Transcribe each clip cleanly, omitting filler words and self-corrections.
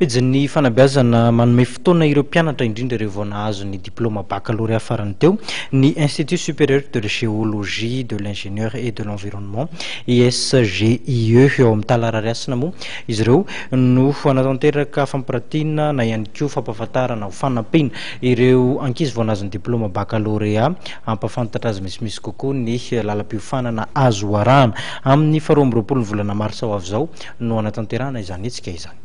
Pejin'ny fanabeazana manome fotoana ireo mpianatra, indrindra ireo vao nahazo ny diplaoma bakalorea farany teo, ny Institut Supérieur de Géologie, de l'Ingénieur et de l'Environnement, ISGIE, ao amin'ny Talarariasina moa izy ireo no hanatanteraka fampiratiana na ihany koa fampahafantarana ho fanampiana ireo ankizy vao nahazo ny diplaoma bakalorea hampahafantatra azy misimisy kokoa ny lalam-piofanana azo arahana. Amin'ny faharoa amby roapolo ny volana marsa ho avy izao no hanatanterahana izany hetsika izany.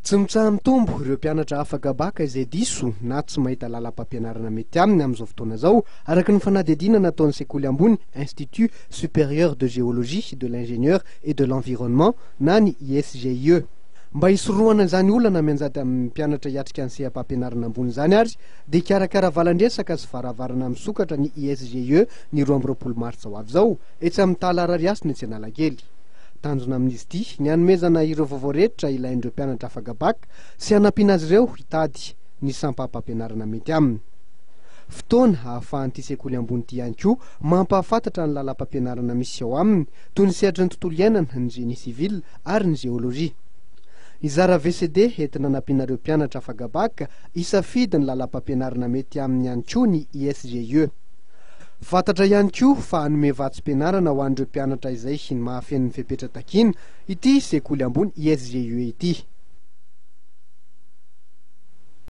Tsy mitsaha-mitombo ireo mpianatra afaka baka izay diso na tsy mahita lalam-pampianarana mety aminy amin'izao fotoana izao, araka ny fanadihadiana nataon'ny sekoly ambony Institut Supérieur de Géologie, de l'Ingénieur et de l'Environnement na ny ISGIE. Mba hisorohana izany olana mianjady amin'ny mpianatra hiatrika ny seha-pampianarana ambony izany ary dia hikarakara valan-dresaka sy varavarana misokatra ny ISGIE ny 22 martsa ho avy izao etsy amin'ny Tala Rarihasina etsy Analakely. Tanjona amin'izy ity ny hanomezana ireo vaovao rehetra ilain'ireo mpianatra afaka bacc sy hanampiana azy ireo hitady ny sampam-pampianarana mety aminy. Fotoana ahafahan'ity sekoly ambony ity ihany koa mampahafantatra ny lalam-pampianarana misy ao aminy toy ny sehatry ny tontolo iainana, ny génie civil ary ny géologie. Hizara VCD entina hanampiana ireo mpianatra afaka bacc hisafidy ny lalam-pampianarana mety aminy ihany koa ny ISGIE. Fantatra ihany koa fa hanome vatsim-pianarana ho an'ireo mpianatra izay ny mahafeno ny fepetra takiana ity sekoly ambony ISGIE ity.